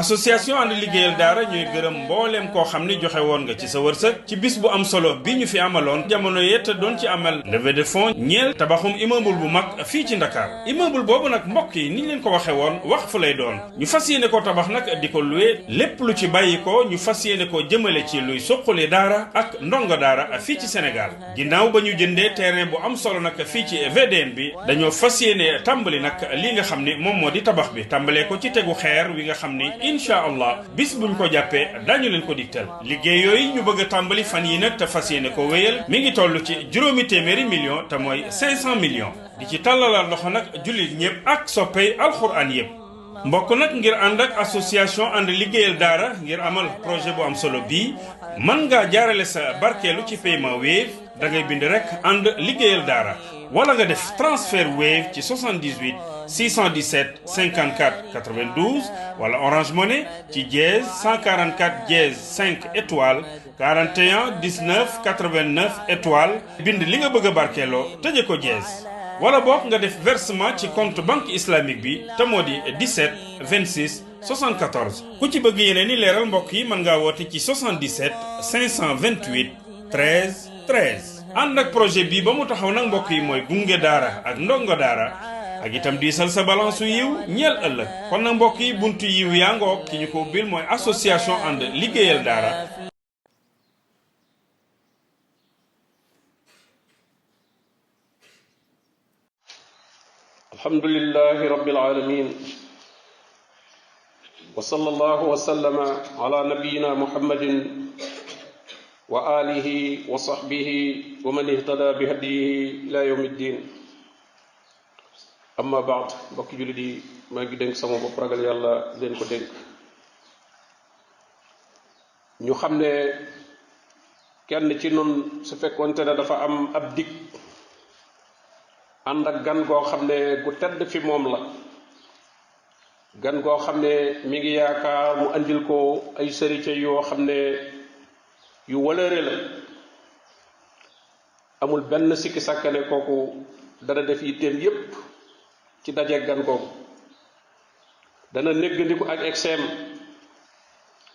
association ànd liggéeyal daara ñuy gërëm mbooleem koo xam ni joxe woon nga ci sa wërsëg ci bis bu am solo bi ñu fi amaloon jamono yett doon ci amal levée de fonds ñeel tabaxum immeuble bu mag fii ci Ndakaar immeuble boobu nag mbokk yi ni ñu leen ko waxe woon wax fu lay doon ñu fas yéene ko tabax nag di ko loué lépp lu ci bàyyi ko ñu fas yéene ko jëmale ci luy suqali daara ak ndongo daara fii ci Sénégal ginnaaw ba ñu jëndee terrain bu am solo nag fii ci VDN bi dañoo fas yéene tàmbali nag li nga xam ni moom moo di tabax bi tàmbalee ko ci tegu xeer wi nga xam ni incha allah bis buñ ko jàppee dañu leen ko digtal liggéey yooyu ñu bëgg a tàmbali fan yi nag te fas yéene ko wéyal mi ngi toll ci juróomi téeméeri millions te mooy 500 millions di ci tàllalal loxo nag jullit ñëpp ak soppey alxuraan yëpp mbokk nag ngir ànd ak association ànd liggéeyal daara ngir amal projet bu am solo bii mën ngaa jaarale sa barkeelu ci paiement Wave da ngay bind rek ànd liggéeyal daara wala nga def transfert Wave ci 78 617 54 92 wala Orange Money ci dièse 144 dièse 5 étoile 41 19 89 étoile bind li nga bëgg a barkeeloo tëje ko dièse wala boog nga def versement ci compte banque islamique bi te moo di 17 26 74 ku ci bëgg yeneen i leeral mbokk yi mën ngaa woote ci 77 528 13 13 ànd ak projet bi ba mu taxaw nag mbokk yi mooy gunge daara ak ndongo daara ak itam diisal sa balance yiw ñeel ëllëg kon nag mbokk yi buntu yiw yaa ngoog ki ñu ko ubbil mooy association ànd liggéeyal daara. alhamdulillahi rabbil alamin wa sallallahu wa sallama ala nabiyyina muhammadin wa alihi wa sahbihi wa man ihtada bi hadiyihi ila yawmi ddin amma baad mbokki jullit yi maa ngi dénk sama bopp ragal yàlla leen ko dénk ñu xam ne kenn ci nun su fekkoonte ne dafa am ab dig ànd ak gan goo xam ne gu tedd fi moom la gan goo xam ne mi ngi yaakaar mu andil ko ay sërite yoo xam ne yu walëre la amul benn sikki sàkkane kooku dana def yitteem yépp ci dajeeg gan googu dana néggandiku ak exeem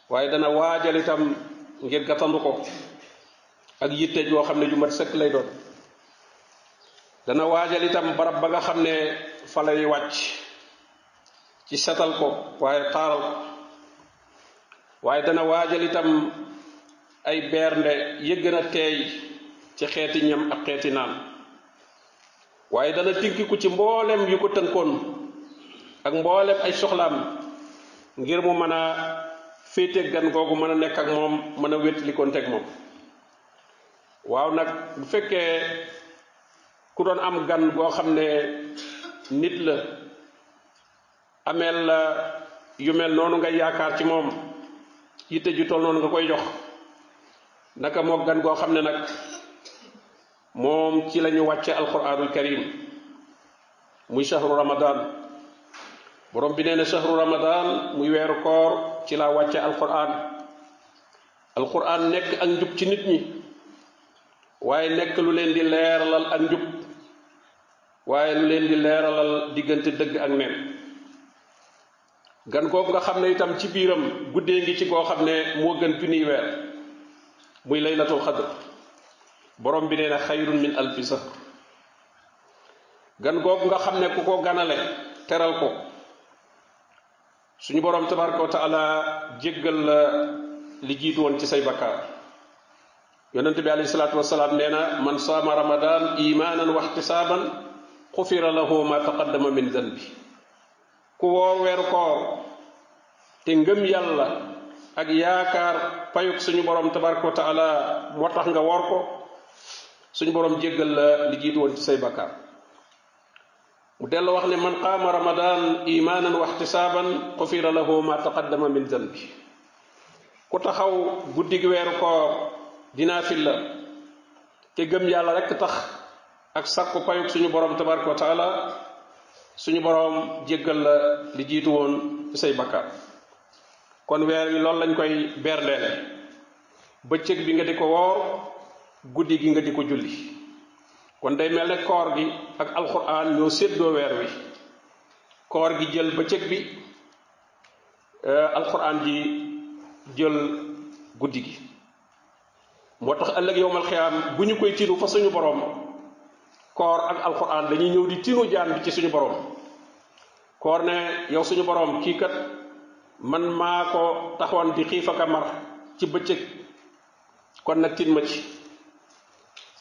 waaye dana waajal itam ngir gàttandu ko ak yitte yoo xam ne ju mat sëkk lay doon dana waajal itam barab ba nga xam ne fa lay wàcc ci setal ko waaye taaral ko waaye dana waajal itam ay bernde yëgg na teey ci xeeti ñam ak xeeti naan waaye dana tinkiku ci mboolem yu ko tënkoon ak mboolem ay soxlaam ngir mu mën a féete gan googu mën a nekk ak moom mën a wéttalikoon teg moom waaw nag bu fekkee ku doon am gan goo xam ne nit la ameel la yu mel noonu nga yaakaar ci moom yitte ju toll noonu nga koy jox naka moo gan goo xam ne nag moom ci lañu wàcce alquranul karim muy shahru ramadan borom bi nee na shahru ramadan muy weeru koor ci la wàcce alquran nekk ak njub ci nit ñi waaye nekk lu leen di leeralal ak njub waaye lu leen di leeralal diggante dëgg ak neen gan googu nga xam ne itam ci biiram guddee ngi ci goo xam ne moo gën junniy weer muy laylatul xadr borom bi nee na xayrun min alfi sahr gan googu nga xam ne ku ko ganale teral ko suñu borom tabaraka wa taala jéggal la li jiitu woon ci say bakkaar yonent bi alayhi salaatu wasalaam nee na man saama ramadan imanan wa ihtisaban xufira lahu ma taqaddama min danbi ku woor weeru koor te ngëm yàlla ak yaakaar payuk suñu borom tabaraka wa taala moo tax nga woor ko suñu borom jéggal la li jiitu woon ci say bakkaar mu dellu wax ne man qaama ramadan imanan wa ihtisaban xufira lahu ma taqaddama min danbi ku taxaw guddi gi weeru koor dinaa fi la te gëm yàlla rekk tax ak sàkku payuk suñu borom tabaraka wa taala suñu borom jéggal la li jiitu woon ci say bakkaar kon weer wi loolu lañ koy berndeele bëccëg bi nga di ko woor guddi gi nga di ko julli kon day mel ne koor gi ak alquran ñoo séddoo weer wi koor gi jël bëccëg bi alquran ji jël guddi gi moo tax ëllëg yowmal xiyaam bu ñu koy tinu fa suñu borom koor ak alquran dañuy ñëw di tinu jaan bi ci suñu borom koor ne yow suñu borom kii kat man maa ko taxoon di xiif ak mar ci bëccëg kon nag tin ma ci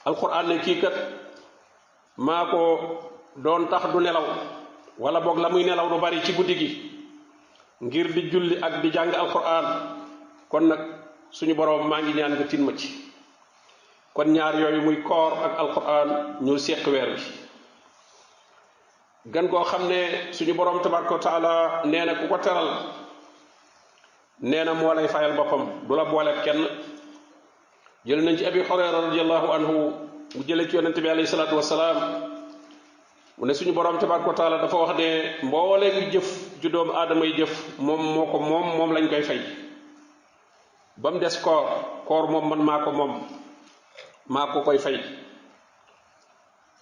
alquran ne kii kat maa ko doon tax du nelaw wala boog la muy nelaw du bari ci guddi gi ngir di julli ak di jàng alquran kon nag suñu borom maa ngi ñaan nga tin ma ci kon ñaar yooyu muy koor ak alquran ñu seq weer bi gan koo xam ne suñu borom tabaraka wa taala nee na ku ko teral nee na moo lay fayal boppam du la boole kenn jël nañ ci abi hurayra radiyallahu anhu mu jële ci yonente bi alayhi salaatu wasalaam mu ne suñu borom tabaraka wa taala dafa wax ne mbooleem jëf ju doomu aadama yi jëf moom lañ koy fay ba mu des koor moom man maa ko koy fay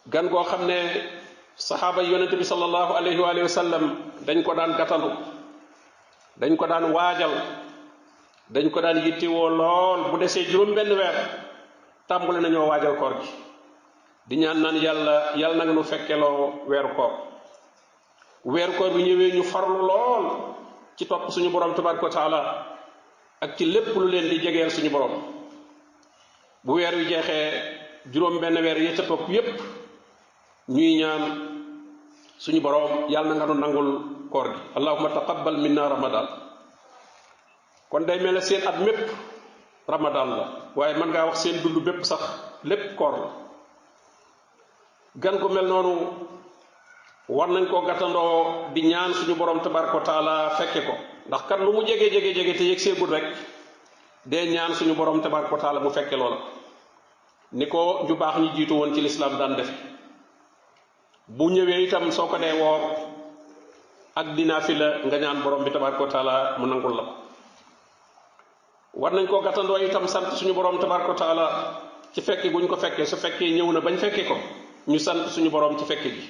gan goo xam ne saxaaba yi yonente bi sallallahu alayhi wa sallam dañ ko daan gàttandu dañ ko daan waajal dañ ko daan yittewoo lool bu desee juróom benn weer tàmbale nañoo waajal koor gi di ñaan naan yàlla na nga nu fekkeloo weeru koor bi ñëwee ñu farlu lool ci topp suñu borom tabaraka wa taala ak ci lépp lu leen di jegeel suñu borom bu weer wi jeexee juróom benn weer ya ca topp yépp ñuy ñaan suñu borom yàlla na nga nu nangul koor gi allahumma taqabbal minna ramadan kon day mel ne seen at mépp ramadan la waaye mën ngaa wax seen dund bépp sax lépp koor la gan ko mel noonu war nañ koo gàttandoo di ñaan suñu borom tabaraka wa taala fekke ko ndax kat lu mu jege te yëg seegul rek dee ñaan suñu borom tabaraka wa taala mu fekke loola ni ko ñu baax ñi jiitu woon ci lislaam daan defe bu ñëwee itam soo ko dee woor ak dinaa fi la nga ñaan borom bi tabaraka wa taala mu nangul la ko war nañ koo gàttandoo itam sant suñu borom tabaraka wa taala ci fekke guñ ko fekkee su fekkee ñëw na bañ fekke ko ñu sant suñu borom ci fekke gi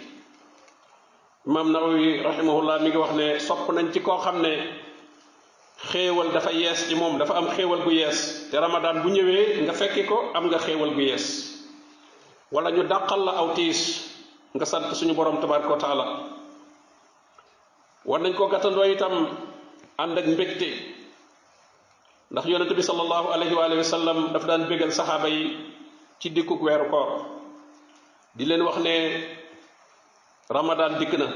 imam Nawawi rahimahullah mi ngi wax ne sopp nañ ci koo xam ne xéewal dafa yees ci moom dafa am xéewal gu yees te ramadan bu ñëwee nga fekke ko am nga xéewal gu yees wala ñu dàqal la aw tiis nga sant suñu borom tabaraka wa taala war nañ koo gàttandoo itam ànd ak mbégte ndax yonente bi sallallahu alayhi wa sallam daf daan bégal saxaaba yi ci dikkuk weeru koor di leen wax ne ramadan dikk na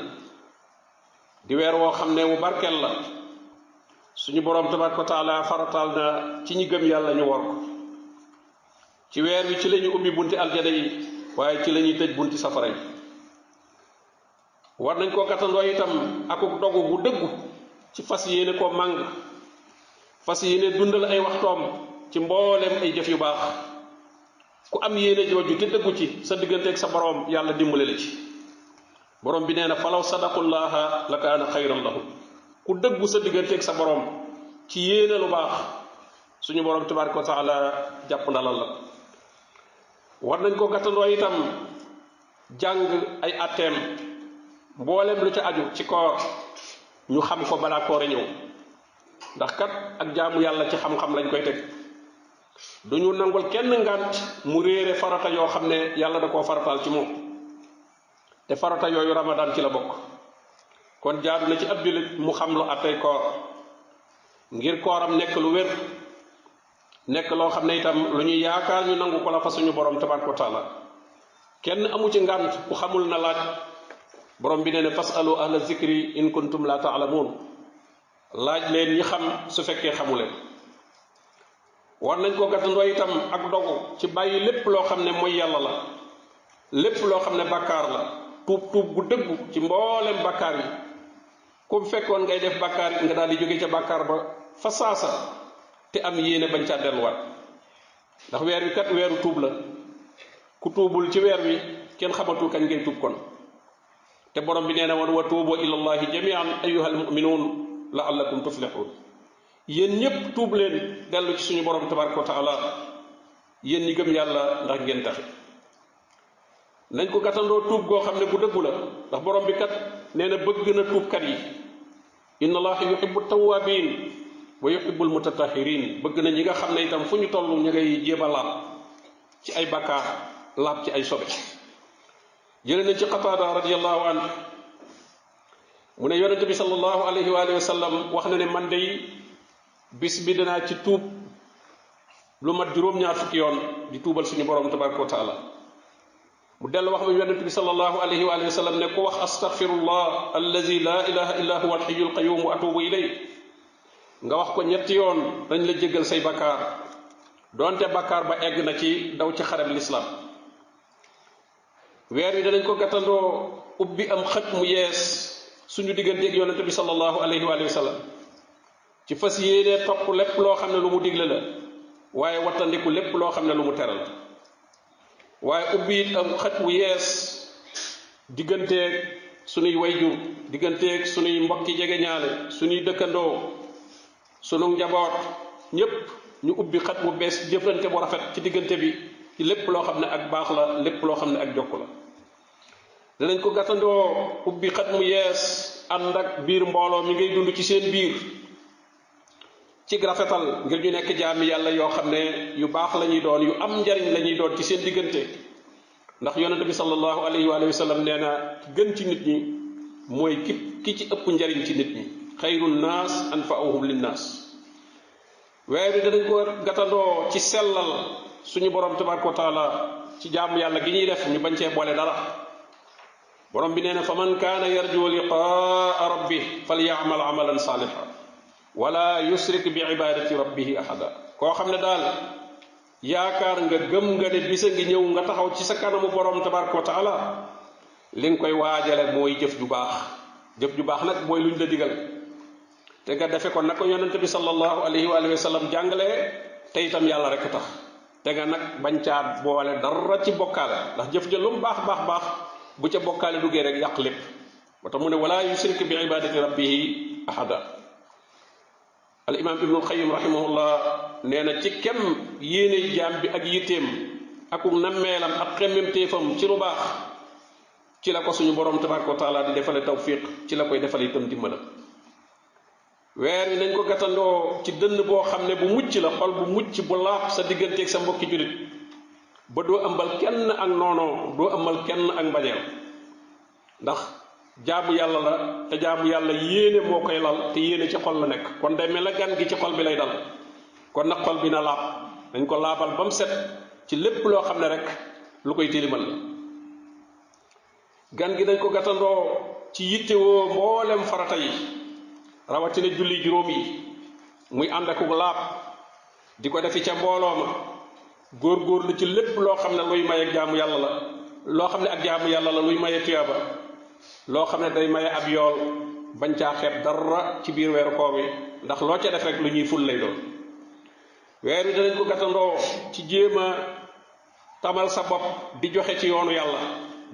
di weer woo xam ne wu barkeel la suñu borom tabaraka wa taala farataal na ci ñi gëm yàlla ñu wor ko ci weer wi ci la ñu ubbi bunti aljana yi waaye ci la ñuy tëj bunti safara yi war nañ koo gàttandoo itam akuk dogu bu dëggu ci fas yéene koo màng fas yéene dundal ay waxtoom ci mbooleem ay jëf yu baax ku am yéene jooju te dëggu ci sa digganteeg sa borom yàlla dimbale la ci borom bi nee na falaw sadaqullaha la kaana xayran lahum ku dëggu sa digganteeg sa borom ci yéene lu baax suñu borom tabaraka wa taala jàpp ndalal la war nañ ko gàttandoo itam jàng ay atteem mboolem lu ca aju ci koor ñu xam ko balaa koor a ñëw ndax kat ak jaamu yàlla ci xam-xam lañ koy teg du ñu nangul kenn ngànt mu réere farata yoo xam ne yàlla da koo farataal ci moom te farata yooyu ramadan ci la bokk kon jaadu na ci ab jullit mu xam lu attey koor ngir kooram nekk lu wér nekk loo xam ne itam lu ñuy yaakaar ñu nangu ko la fa suñu borom tabaraka wa taala kenn amu ci ngànt ku xamul na laaj borom bi nee ne fasalu ahla zikri in kuntum la taalamuun laaj leen ñi xam su fekkee xamu leen war nañ ko gàttandoo itam ak dogu ci bàyyi lépp loo xam ne mooy yàlla la lépp loo xam ne bàkkaar la tuub gu dëggu ci mboolem bàkkaar yi ku fekkoon ngay def bàkkaar yi nga daal di jóge ca bàkkaar ba fa saasa te am yéene bañ caa delluwaat ndax weer wi kat weeru tuub la ku tuubul ci weer wi kenn xamatul kañ ngay tuub kon te borom bi nee na woon wa tuubu ilallahi jamian ayyuhal muminuun laallakum tuflixuun yéen ñépp tuub leen dellu ci suñu borom tabaraka wa taala yéen ñi gëm yàlla ndax ngeen taxe nañ ko gàttandoo tuub goo xam ne bu dëggu la ndax borom bi kat nee na bëgg na tuubkat yi inna allaha yuhibbu tawabin wa yuhibbul mutatahirin bëgg na ñi nga xam ne itam fu ñu toll ñu ngay jéem a laab ci ay bakkaar laab ci ay sobe jële nañ ci Qataada radiyallahu anhu mu ne yonente bi sallallahu alayhi wa sallam wax na ne man day bis bi dinaa ci tuub lu mat juróom-ñaar fukki yoon di tuubal suñu borom tabaraka wa taala mu dellu wax ma yonente bi sallallahu alayhi wa sallam ne ku wax astaghfirullah allazi la ilaha illa huwa alhayyul qayyum wa atubu ilay nga wax ko ñetti yoon dañ la jéggal say bakkaar donte bakkaar ba egg na ci daw ci xareb lislaam weer wi danañ ko gàttandoo ubbi am xët mu yees suñu digganteeg yonente bi sallallahu alayhi wa sallam ci fas yéenee topp lépp loo xam ne lu mu digle la waaye wattandiku lépp loo xam ne lu mu tere la waaye ubbi it am xët wu yees digganteeg suñuy wayjur digganteeg suñuy mbokki jegeñaale suñuy dëkkandoo sunu njaboot ñépp ñu ubbi xët mu bees jëflante bu rafet ci diggante bi ci lépp loo xam ne ak baax la lépp loo xam ne ak jokk la danañ ko gàttandoo ubbi xat mu yees ànd ak biir mbooloo mi ngay dund ci seen biir ci rafetal ngir ñu nekk jaami yàlla yoo xam ne yu baax la ñuy doon yu am njariñ la ñuy doon ci seen diggante ndax yonente bi sallallahu alayhi wa sallam nee na gën ci nit ñi mooy ki ci ëpp njariñ ci nit ñi xayrun naas anfa'uhum linnaas weer bi danañ ko gàttandoo ci sellal suñu borom tabaraka wa taala ci jaamu yàlla gi ñuy def ñu bañ cee boole dara borom bi nee na fa man kaana yarju liqaa rabbi falyamal amalan saaliha wala yusrik bi ibadati rabbihi ahada koo xam ne daal yaakaar nga gëm nga ne bisa ngi ñëw nga taxaw ci sa kanamu borom tabaraka wa taala li nga koy waajale mooy jëf ju baax nag mooy luñ la digal te nga defe ko na ko yonente bi sallallahu alayhi wa sallam jàngalee te itam yàlla rek tax te nga nag bañ caa boole dara ci bokkaale ndax jëf ja lu mu baax bu ca bokkaale duggee rek yàq lépp ba tax mu ne wala yushrik bi ibadati rabbihi ahada al imam ibnul qayyim rahimahullah nee na ci kem yéene jaam bi ak yitteem akuk nammeelam ak xemmemteefam ci lu baax ci la ko suñu borom tabaraka wa taala di defale tawfiq ci la koy defale itam dimbalam weer wi nañ ko gàttandoo ci dënn boo xam ne bu mucc la xol bu mucc bu laab sa digganteeg sa mbokki julit ba doo ëmbal kenn ak noonoo doo ëmbal kenn ak mbañeel ndax jaamu yàlla la te jaamu yàlla yéene moo koy lal te yéene ci xol la nekk kon day mel na gan gi ci xol bi lay dal kon nag xol bi na laab dañ ko laabal ba mu set ci lépp loo xam ne rek lu koy tilimal la gan gi dañ ko gàttandoo ci yittewoo mboolem farata yi rawatina julli juróom yi muy ànd ak laab di ko defi ca mbooloo ma góor-góorlu ci lépp loo xam ne luy maye jaamu yàlla la loo xam ne ak jaamu yàlla la luy maye tuyaaba loo xam ne day maye ab yool bañ caa xeeb dara ci biir weeru koor wi ndax loo ca def rek lu ñuy ful lay doon weer wi danañ ko gàttandoo ci jéem a tamal sa bopp di joxe ci yoonu yàlla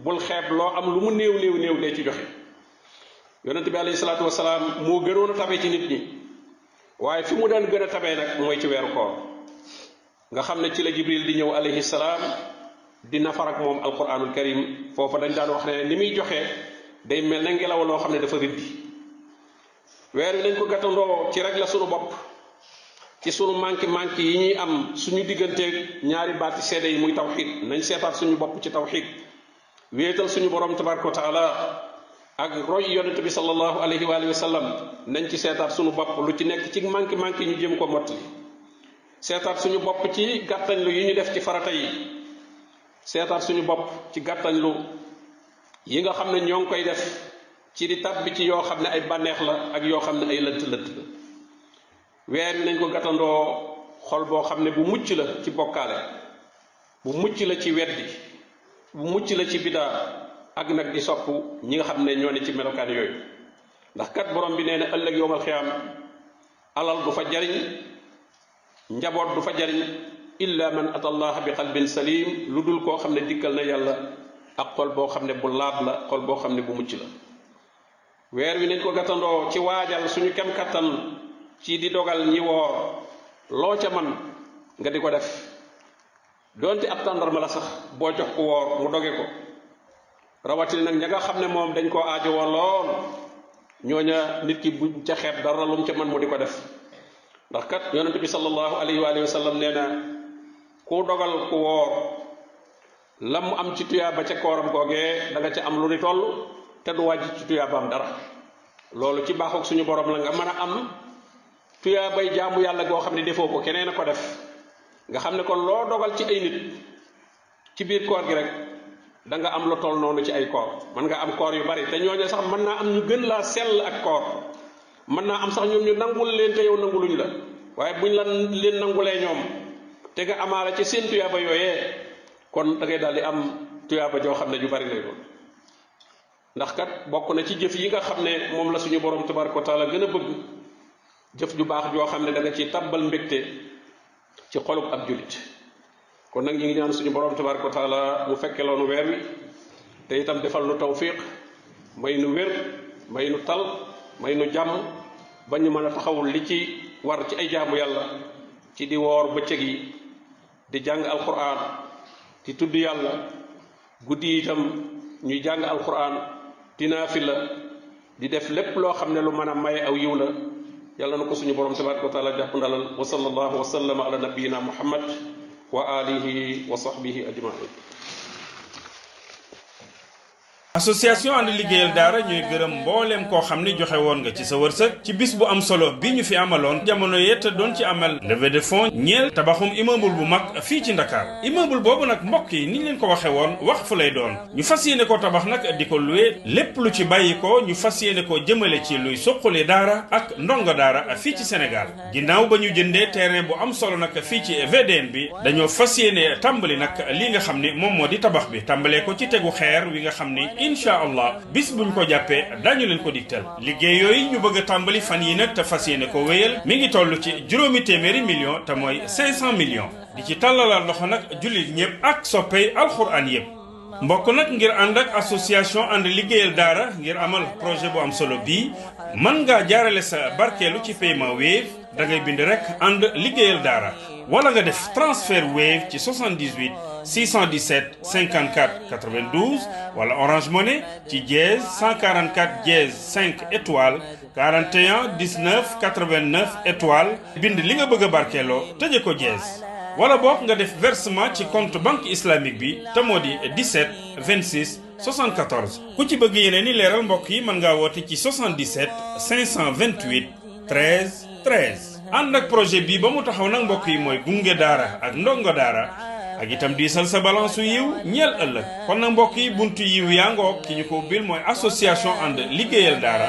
bul xeeb loo am lu mu néew dee ci joxe yonente bi alayhi salaatu wasalaam moo gënoon a tabe ci nit ñi waaye fi mu daan gën a tabee nag mooy ci weeru koor nga xam ne ci la jibril di ñëw alayhi salaam di nafar ak moom alquranul karim foofa dañ daan wax ne ni muy joxe day mel ne ngelaw loo xam ne dafa riddi weer wi dañ ko gàttandoo ci rek la sunu bopp ci sunu manki yi ñuy am suñu digganteeg ñaari baati seede yi muy tawxid nañ seetaat suñu bopp ci tawxid wéetal suñu borom tabaraka wa taala ak roy yonente bi sallallahu alayhi wa sallam nañ ci seetaat suñu bopp lu ci nekk ci manki ñu jëm ko mottali seetaat suñu bopp ci gàttañlu yi ñu def ci farata yi seetaat suñu bopp ci gàttañlu yi nga xam ne ñoo ngi koy def ci di tabbi ci yoo xam ne ay bànneex la ak yoo xam ne ay lënt la weer wi nañ ko gàttandoo xol boo xam ne bu mucc la ci bokkaale bu mucc la ci weddi bu mucc la ci bidaa ak nag di sopp ñi nga xam ne ñoo ne ci melokaan yooyu ndax kat borom bi nee na ëllëg yowmal xiyaam alal du fa jariñ njaboot du fa jariñ illa man ata allah bi qalbin salim lu dul koo xam ne dikkal na yàlla ak xol boo xam ne bu laab la xol boo xam ne bu mucc la weer wi nañ ko gàttandoo ci waajal suñu kem kattan ci di dogal ñi woor loo ca man nga di ko def donte ab tàndarma la sax boo jox ko woor mu doge ko rawatina nag ña nga xam ne moom dañ koo aajowoo lool ñooña nit ki buñ ca xeeb dara lu mu ca mën mu di ko def ndax kat yonent bi sallallahu alayhi wa sallam nee na ku dogal ku woor la mu am ci tuyaaba ca kooram googee da nga ca am lu ni toll te du wàcc ci tuyaabaam dara loolu ci baaxoog suñu borom la nga mën a am tuyaabay jaamu yàlla goo xam ne defoo ko keneen a ko def nga xam ne kon loo dogal ci ay nit ci biir koor gi rek da nga am lu toll noonu ci ay koor mën nga am koor yu bari te ñooñu sax mën naa am ñu gën laa sell ak koor mën naa am sax ñoom ñu nangul leen te yow nanguluñ la waaye buñ la leen nangulee ñoom te nga amaale ci seen tuyaaba yooyee kon da ngay daal di am tuyaaba joo xam ne ju bari lay doon ndax kat bokk na ci jëf yi nga xam ne moom la suñu borom tabaraka wa taala gën a bëgg jëf ju baax joo xam ne da nga ciy tabbal mbégte ci xolub ab julit kon nag ñu ngi ñaan suñu borom tabaraka wa taala mu fekke loonu weer wi te itam defal nu tawfiq may nu wér may nu tal may nu jàmm ba ñu mën a taxawul li ci war ci ay jaamu yàlla ci di woor bëccëg yi di jàng alquran di tudd yàlla guddi itam ñuy jàng alquran di naafila di def lépp loo xam ne lu mën a maye aw yiw la yàlla na ko suñu borom tabaraka wa taala jàpp ndalal wa sallallahu wa sallama ala nabiyina muhammad wa alihi wa sahbihi ajmain. association ànd liggéeyal daara ñooy gërëm mbooleem koo xam ni joxe woon nga ci sa wërsëg ci bis bu am solo bi ñu fi amaloon jamono yett doon ci amal levée de fonds ñeel tabaxum immeuble bu mag fii ci Ndakaar immeuble boobu nag mbokk yi ni ñu leen ko waxe woon wax fu lay doon ñu fas yéene ko tabax nag di ko loué lépp lu ci bàyyi ko ñu fas yéene ko jëmale ci luy suqali daara ak ndongo daara fii ci Sénégal ginnaaw ba ñu jëndee terrain bu am solo nag fii ci VDN bi dañoo fas yéene tàmbali nag li nga xam ni moom moo di tabax bi tàmbalee ko ci tegu xeer wi nga xam ni incha allah bis buñ ko jàppee dañu leen ko digtal liggéey yooyu ñu bëgg a tàmbali fan yi nag te fas yéene ko wéyal mi ngi toll ci juróomi téeméeri millions te mooy 500 millions di ci tàllalal loxo nag jullit ñëpp ak soppey alxuraan yëpp mbokk nag ngir ànd ak association ànd liggéeyal daara ngir amal projet bu am solo bii mën ngaa jaarale sa barkeelu ci paiement Wave da ngay bind rek ànd liggéeyal daara wala nga def transfert Wave ci 78 617 54 92 wala Orange Money ci dièse 144 dièse 5 étoile 41 19 89 étoile bind li nga bëgg a barkeeloo tëje ko dièse wala boog nga def versement ci compte banque islamique bi te moo di 17 26 74 ku ci bëgg yeneen i leeral mbokk yi mën ngaa woote ci 77 528 13 13 ànd ak projet bi ba mu taxaw nag mbokk yi mooy gunge daara ak ndongo daara ak itam diisal sa balance yiw ñeel ëllëg kon nag mbokk yi buntu yiw yaa ngoog ki ñu ko ubbil mooy association ànd liggéeyal daara